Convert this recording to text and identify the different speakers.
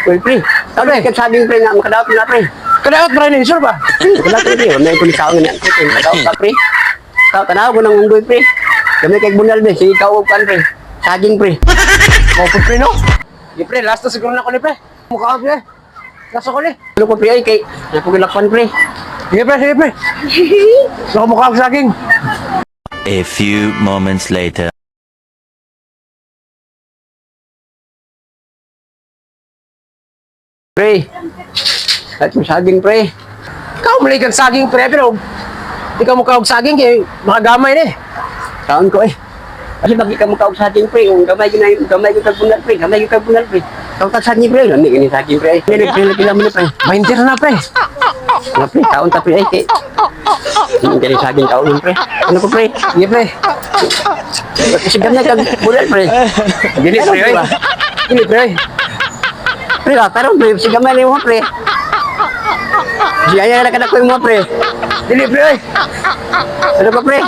Speaker 1: Well, pre. Tawag
Speaker 2: Pre.
Speaker 1: kag saging, pre, nga makadaot na, pre.
Speaker 2: Kadaot pre ni sure ba?
Speaker 1: Wala pre, pre. May ko ni kaon nga pre. Makadaot ka, pre. Kaw tanaw ko ng unggoy, pre. Kami kay bunal be, sige kaw og kan, pre. Saging, pre.
Speaker 2: Mo po pre no. Di pre, last na siguro na ko ni pre. Mukha pre. Last ako ni.
Speaker 1: Ano ko, pre, ay kay napugilakpan, pre.
Speaker 2: Sige pre, sige pre. Saka mukha og saging.
Speaker 3: A few moments later.
Speaker 1: Pre. At yung saging, pre.
Speaker 2: Ikaw malay kang saging pre pero di ka mukha og saging kay makagamay ni.
Speaker 1: Kaon ko eh. Kasi bakit ka mukha og saging, pre? Kung gamay ko na gamay ko kag bunal, pre. Gamay ko kag bunal, pre. Kaw tag saging, pre. Lami kini saging, pre. Pre, pre, pila mo ni, pre.
Speaker 2: 20 na pre.
Speaker 1: Nga, pre, kaon ta, pre, ay kay. Hindi kini saging kaon, pre. Ano ko, pre?
Speaker 2: Sige pre.
Speaker 1: Kasi gamay kag bunal, pre.
Speaker 2: Dili
Speaker 1: Ano
Speaker 2: pre oy.
Speaker 1: ba?
Speaker 2: Dili pre oy.
Speaker 1: Pre, ah, tarong, pre, si gamay ni mo, pre. Si aya na kada ko mo, pre.
Speaker 2: Dili pre oy.
Speaker 1: Ano ba, pre?